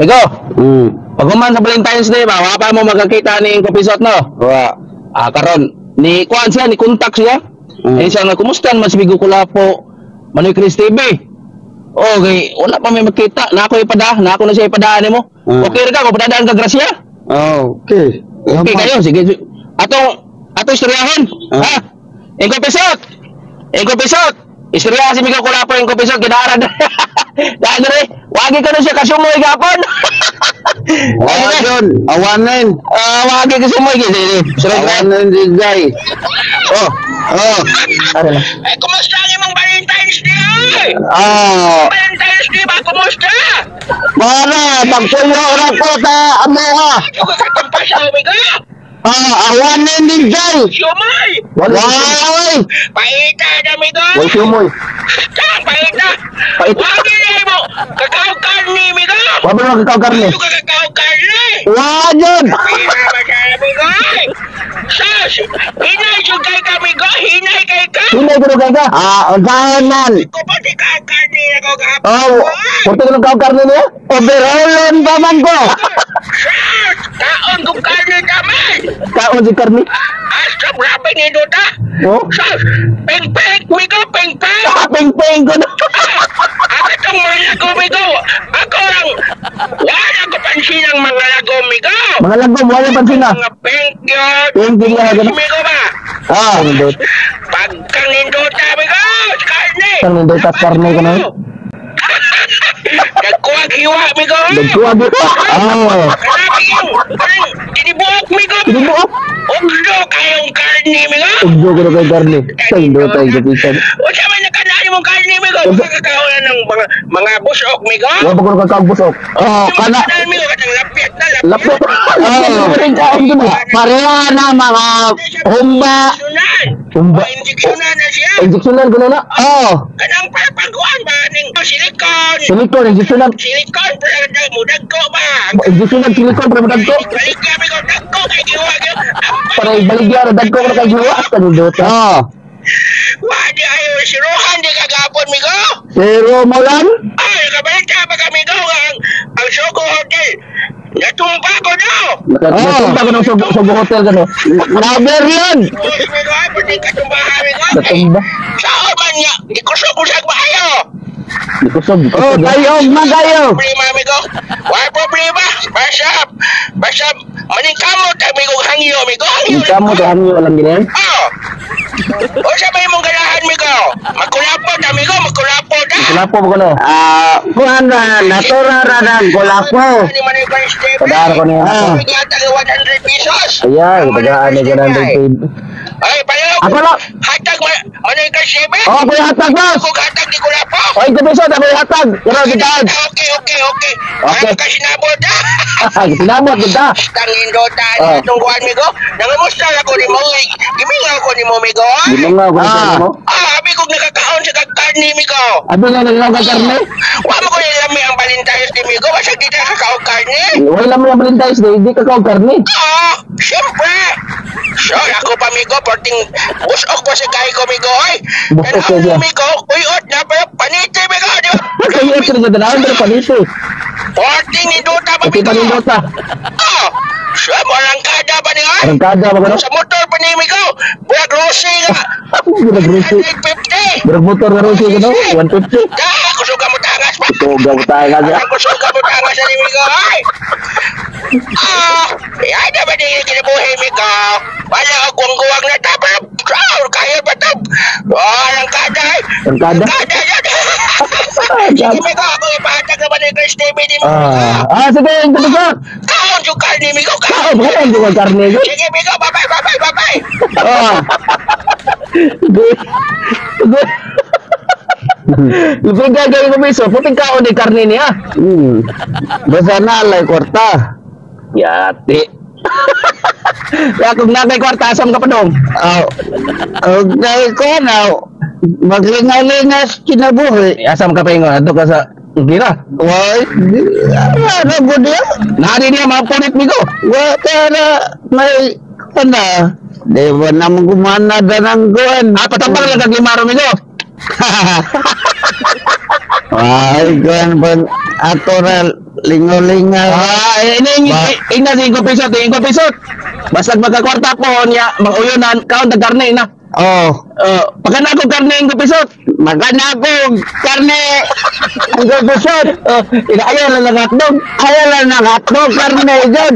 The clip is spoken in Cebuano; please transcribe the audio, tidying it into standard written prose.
Migo, paghuman sa Valentine's Day ba, wa pa mo magkakita ni Kopisot, no? Wa. Ah, karon ni kuan siya, ni contact siya. Eh siya nga, kumusta man si Migo Kulapo, Manoy Chris TV? Okay, wala pa may makita. Na ako ipada, na ako na siya ipadaan nimo. Okay ra ka, kung padadaan ka grasya? Oh, okay. Okay kayo, sige. Atong atong istoryahon. Ha? Ingko Pisot. Ingko Pisot. Istorya si Migo Kulapo, Ingko Pisot gidaran. Daan dere. Wagi ka na siya kasumoy gapon. Wa yun. Awanin. Ah, wagi ka sumoy gid. Sige. Awanin di Jai. Oh, Oh. ano na? Eh, kumusta ang imong Valentine's Day? Oy? Ah. Valentine's Day ba? Kumusta? Para magsuyo ra ko ta amo ka. Juga katampas sa amigo. Ah, awanin di Jai. Siyumay! Wala. Wala. Paita na, amigo! Wala sumoy. Tang, paita! Paita. Wagi na mo! Kakao karni, amigo! Wa ba kakao karne? Juga kakao karni! Wa yun. Paita ba siya, amigo? Sus! Hinay jud kay ka, amigo! Hinay kay ka! Hinay ko kay ka. Ah, unsaon man. Ko pa si kakao karni ako kahapon. Oh, Porte ko ng kakao karne niya? Overallon pa man ko. Sus! Kaon kong karni taman! Kaon si karne. Asa, grabe ni Duta! Oh. Sus! Peng-peng! Migo, peng-peng! Ah, peng-peng ko na. Ako itong mga lago, migo! Ako ang... Wala ko pansin ang mga lago, migo! Mga lagom, wala pansin na. Mga peng yun! Peng yun nga ganun. Migo ba? Ah, nindot. Pagkang nindota, migo! Karne! Kang nindot at karne ko na. Nagkuwag hiwa, migo! Nagkuwag hiwa. Ah. Grabe yun! Parang tinibuok, migo! Tinibuok? Ugdo kayong karne, migo! Ugdo ko na kay karne. Sa nindot ay kapitan. Unsa man nakanaan mong karne, migo? Makakakaon ng mga busok, migo? Wala pa ko nakakaog busok. Oh, kana. Kanaan, migo, katang lapyat na, Lapit. Oh. Lapit. Kaon ko na. Pareha na mga humba. Injeksyonan. Humba. Oh, injeksyonan na siya. Injeksyonan ko na na. Oh. Kanang papaguan ba ning silikon? Silikon, injeksyonan. Silikon pero mudag ko ba? Injeksyonan, silikon, para madagko. Baligya migo dagko kay giwa gyud. Para ibaligya na dagko ko na kay giwa. Sa nindot. Oh. Wa di ayo siruhan di kagapon migo. Zero mo lang. Ay kabalita ba kami go ang Sogo Hotel. Natumba ko daw. Natumba ko ng Sogo Hotel gano. Number yun. Uy, migo, ay pwede katumbahan migo. Natumba. Sao man niya, di kusog usag maayo. Di kusog. Di Oh, kusog. tayo man kayo. Problema amigo. Why problema? Basta basta maningkamot amigo hangyo amigo hangyo. Di kamo to hangyo alam gini. Oh. Unsa may imong ganahan amigo? Magkulapot amigo, magkulapot ah. Kulapo mo ko no. Ah, kuan na natura ra nang kulapo. Ni Manoy Christ TV. Padara ko niya. Ah. Bigyan tayo 100 pesos. Ayan, tagaan ni ganang Ay, payaw. Ako lang. Hatag Manoy Christ TV. Oh, ako yung hatag, boss. Ako hatag di kulapo. Oy, kumiso, ako yung hatag. Pero gitaan. Okay. Okay. Ano ka sinabot ah? Sinabot gid ta. Tangindota Oh. ni itong kuan migo. Nangamusta ako ni mo. Gimingaw ko ni mo migo. Gimingaw ko Ah. ni mo. Ah, abi kong nakakaon sa kagkarni migo. Abi nga nagkaon ka karne. Wa mo ko nilami ang Valentine's Day migo. Basta di na kakaon karne. Wala mo ang Valentine's Day, di ka kaon karne. Ah, siyempre. So, ako pa migo, porting busok pa sa kay ko migo oy. Busok ka siya. Migo, uyot na pero paniti migo. Di ba? Kayo sa nga dalawan pero panito. Porting ni Dota pa Okay migo. pa nindota. Ah, siya mo arangkada pa niya. Arangkada ba ko? Sa motor pa ni migo. Bulag Rossi nga. Bulag Rossi. 150. Bulag motor nga Rossi ko no? 150. Dah, kusog ka mo tangas pa. Ito gaw tayo nga. Kusog ka mo tangas sa migo ay. Ah, ay dapat di kinabuhi migo. Wala akong guwang na ta pero ah, kaya pa to. Oh, arangkada ay. Arangkada? Arangkada yan. Sige migo, ako ipahatag naman ni Chris TV ni mo. Ah, ah sige, yung tumisot. Kaon yung karne migo, Kaon, kaon. kaon yung karne ko. Sige migo, bye-bye, bye-bye, bye-bye. Oh. Good. Good. Lupig ka gawin kumiso, puting kaon ni karne niya. Basta na lay kwarta. Yati. Ya kung nakay kwarta asam ka pa dong. Oh. Okay ko na. Maglingaw-lingas kinabuhi. Asam ka pa ingon adto ka sa Gira. Why? Ano ko niya? Nari niya mga punit migo. Wa kaya may kana. Di ba naman gumana danang kuan? Ah, patambang lang kag limaro migo. Ay, kuan ba ato ra Lingaw-lingaw. Ah, eh, ini ing na 5 pisot, 5 pisot. Basta magkakwarta ko niya, mag-uyunan, kaon tag karne na. Oh, Oh, pagka ako karne 5 pisot. Magana ko karne ang gabusot. Oh, inaayaw lang lang hotdog. Ayaw lang ng hotdog karne dyan.